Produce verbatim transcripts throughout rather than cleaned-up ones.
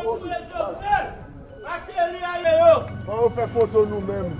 Fò yo fè foto nou menm.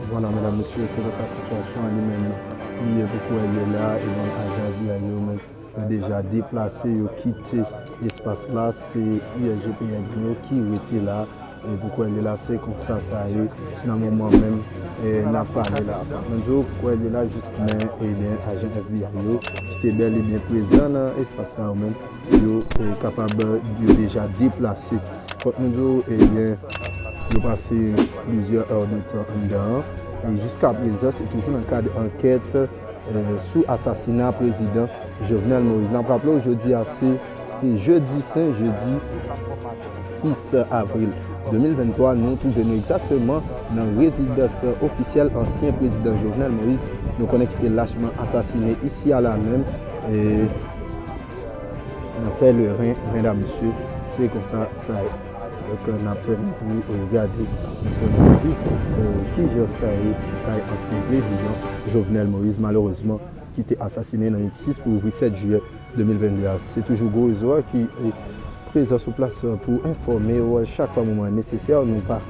Vwala, medam, mesye, se konsa sitiyasyon an li menm li ye pou kounye a la, ebyen, ajan F B I yo menm, yo deja deplase, yo kite espas la, se U S G P N yo ki rete la, e pou kounye a la, se konsa sa ye nan moman menm, e n ap pale la. Fòk nou di w, kounye a la, jis men, ebyen, ajan F B I yo ki te bèl e byen prezan nan espas la yo menm, yo, e, kapab, yo deja deplase. Fòk nou di w, ebyen, yo pase plizyè èdtan anndan an. E jiska prezan, se toujou nan kad ankèt, e, sou asasina prezidan Jovenel Moïse. N ap raple w, jodi a se jedi sen, jedi sis avril de mil venntwa. Nou twouve nou egzakteman nan rezidans ofisyèl ansyen prezidan Jovenel Moïse. Nou konnen ki te lachman asasine isi a la menm. E Nan pèleren, medam, mesye, se konsa sa ye. Donk, n ap pèmèt ou, ou gade, nou konnen ki, e, kijan sa ye kay ansyen prezidan Jovenel Moïse, malerezman, ki te asasine nan nwit sis pou ouvri sèt jiyè de mil vennde a. Se toujou gwo rezo a ki, e, prezan sou plas pou enfòme w chak fwa moman nesesè. Nou pa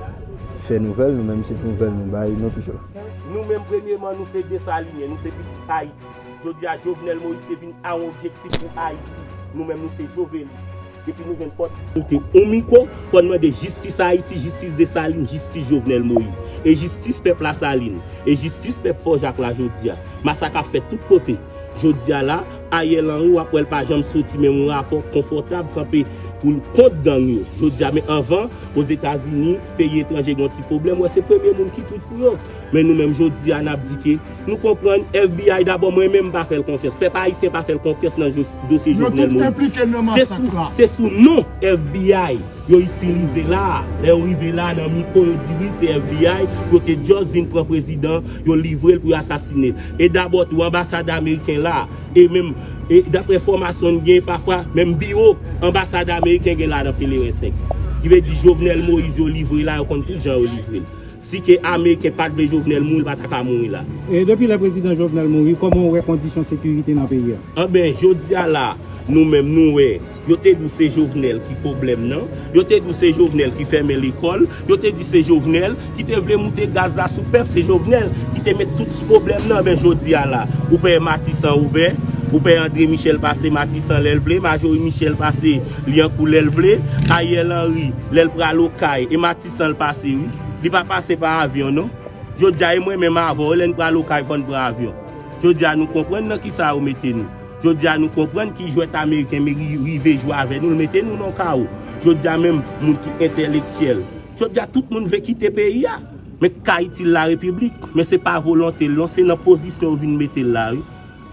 fè nouvèl, nou menm se nouvèl nou bay, nou toujou la. Nou menm, premyeman, nou se Desalinyen, nou se pitit Ayiti. Jodi a, Jovenel Moïse te vin a yon objektif pou Ayiti. Nou menm, nou se jovelis. Depi nou jwenn pòt, nou te on mikwo, fò n mande jistis Ayiti, jistis Desalin, jistis Jovenel Moïse. E jistis pèp Lasalin. E jistis pèp Fò Jak la jodi a. Masak ap fèt tout kote. Jodi a la, Ariel Henry, w ap wè l pa janm soti menm yon rapò konfòtab kanpe pou l kont gang yo. Jodi a, men anvan, Ozetazini, peyi etranje gen yon ti pwoblèm, wè se premye moun ki twit pou yo. Men nou menm jodi a, n ap di ke nou konprann F B I dabò, mwen menm m pa fè l konfyans. Pèp ayisyen pa fè l konfyans nan jo-, dosye Jovenel Moïse. Yo tout enplike nan masak la. Se sou non F B I yo itilize la. Lè yo rive la nan mikwo, yo di wi, se F B I, yo te just vin pran prezidan, yo livre l pou yo asasine l. E dabò tou, anbasad ameriken la, e menm, e daprè enfòmasyon n gen, pafwa, menm biwo anbasad ameriken gen la nan Pelerin senk. Ki vle di Jovenel Moïse yo livre la, yo konn tout jan yo livre l. Si ke Ameriken pa t vle Jovenel mouri, l pa ta ka mouri la. E depi lè prezidan Jovenel mouri, kòman w wè kondisyon sekirite nan peyi a? Anben, jodi a la, nou menm nou wè, yo te di w se Jovenel ki pwoblèm nan, yo te di w se Jovenel ki fèmen lekòl, yo te di se Jovenel ki te vle moute gaz la sou pèp, se Jovenel ki te met tout pwoblèm nan. Anben, jodi a la, ou pè Matisan ouvè, ou pè André Michel pase Matisan lè l vle, Majorie Michel pase Lyankou lè l vle, Ariel Henry, lè l pral Okay, e Matisan l pase, wi. Li pa pase pa avyon, non. Jodi a, e mwen menm avè w, lè n pral Okay, fò n pran avyon. Jodi a, nou konprann nan kisa yo mete nou. Jodi a, nou konprann ki jwèt ameriken ri-, rive jwe avè nou, l mete nou nan kawo. Jodi a, menm moun ki entèlektyèl. Jodi a, tout moun vle kite peyi a. Men ka itil la repiblik. Men se pa volonte l, non, se nan pozisyon yo vin mete l la, wi.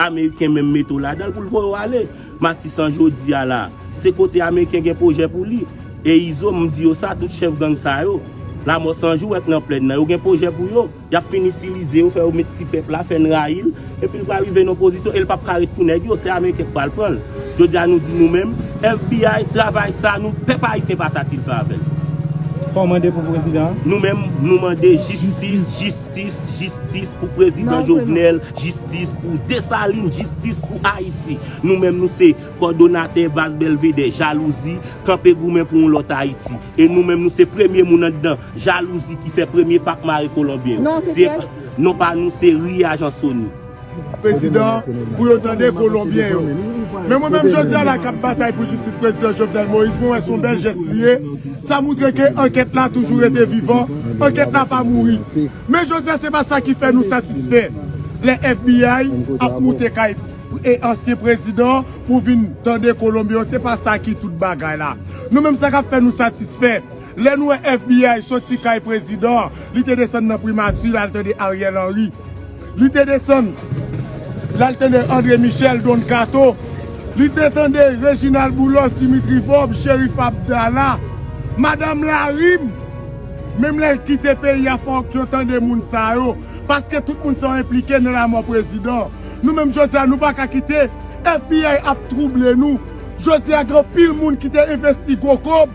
Ameriken menm mete w ladan l pou l voye w ale. Matisan jodi a la, se kote Ameriken gen pwojè pou li. E Izo, m di yo sa, tout chèf gang sa yo, Lamò San Jou, wè k nan plèn nan, yo gen pwojè pou yo. Y ap fin itilize yo, fè yo met ti pèp la, fè n rayi l, epi l pral rive nan pozisyon, e l p ap ka ret pou nèg yo, se Ameriken k pral pran l. Jodi a, nou di nou menm, F B I, travay sa, nou, pèp ayisyen pa satisfè avè l. Fò w mande pou prezidan an? Nou menm, nou mande jistis, jistis, jistis pou prezidan Jovenel, jistis pou Desalin, jistis pou Ayiti. Nou menm, nou se kòdonatè baz Bèlvedè, jalouzi, kanpe goumen pou yon lòt Ayiti. E nou menm, nou se premye moun anndan jalouzi ki fè premye pa k mare Kolonbyen yo. Non, se kiyès? Non pa nou, se Ri Ajan Soni. Prezidan, pou yo tande Kolonbyen yo. Men mwen menm, jodi a la, k ap batay pou jistis prezidan Jovenel Moïse, mwen wè se yon bèl jès li ye. Sa montre ke ankèt la toujou rete vivan, ankèt la pa mouri. Men jodi a, se pa sa ki fè nou satisfè. Lè F B I ap moute kay e ansyen prezidan pou vin tande Kolonbyen yo, se pa sa ki tout bagay la. Nou menm, sa k ap fè nou satisfè, lè nou wè F B I soti kay prezidan, li te desann nan Primati, l al tande Ariel Henry. Li te desann, l al tande André Michel, Don Kato. Li te tande Reginald Boulos, Dimitri Vorbe, Cherif Abdallah, Madanm Larim. Menm lè l kite peyi a, fòk yo tande moun sa yo. Paske tout moun sa yo enplike nan lanmò prezidan. Nou menm jodi a, nou pa ka kite F B I ap twouble nou. Jodi a, gen anpil moun ki te envesti gwo kòb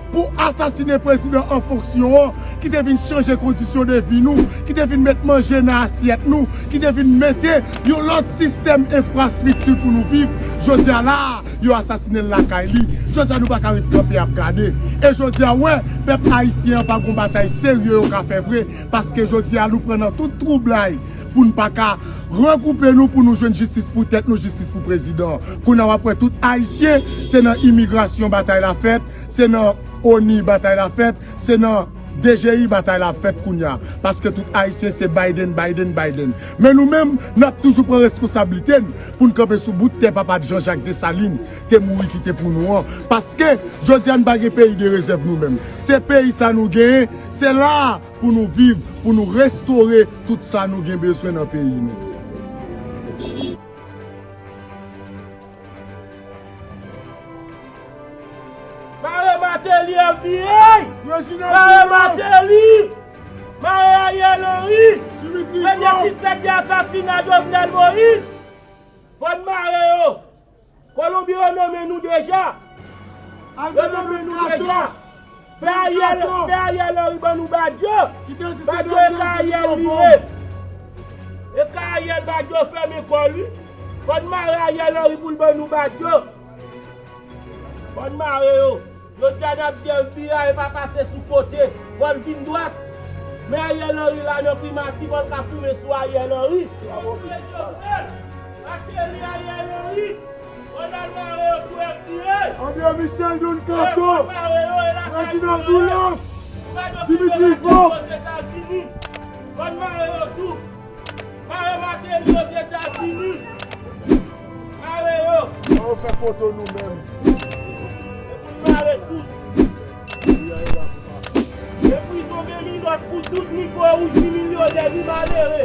pou asasinen prezidan an fonksyon an, ki te vin chanje kondisyon de vi nou, ki te vin met manje nan asyèt nou, ki te vin mete yon lòt sistèm enfrastrikti pou nou viv. Jodi a la, yo asasinen l lakay li. Jodi a, nou pa ka ret kanpe ap gade. E jodi a, wè, pèp ayisyen an pa gon batay serye yo ka fè vre, paske jodi a, nou pran nan tout twoublay pou n pa ka regwoupe nou pou nou jwenn jistis pou tèt nou, jistis pou prezidan. Kounye a w ap wè tout ayisyen, se nan imigrasyon batay la fèt, se nan ONI batay la fèt, se nan D G I batay la fèt kounye a. Paske tout ayisyen se Biden, Biden, Biden. Men nou menm, n ap toujou pran reskonsablite n pou n kanpe sou bout tè papa Jean Jacques Dessalines te mouri kite pou nou an. Paske, jodi a n pa gen peyi de rezèv nou menm. Se peyi sa nou genyen, se la pou nou viv, pou nou restore tout sa nou gen bezwen nan peyi nou. Mare Martelly F B I! Mare Martelly! Mare Ariel Henry! Premye sispèk de asasina Jovenel Moïse! Fò n mare yo! Kolonbyen yo nonmen nou deja. Yo nonmen nou deja. Fè Ariel, fè Ariel Henry ban nou Badio. Badio e ka Ariel li ye. E ka Ariel Badio fèmen kò l wi. Fò n mare Ariel Henry pou l ban nou Badio. Fò n mare yo. Jodi a n ap di F B I pa pase sou kote, fò l vin dwat. Men Ariel Henry la nan Primati, fò l ka fimen sou Ariel Henry. Martelly, Ariel Henry, fò n al mare yo tou F B I. André Michel, Don Kato, Reginald Boulos, Dimitri Vorbe. Fò n mare yo tou. Mare Martelly Ozetazini. Mare yo. An yo fè foto nou menm. E pou n mare tout. E prizon de minòt pou tout ni gwo wouj, ni milyonè, ni malere.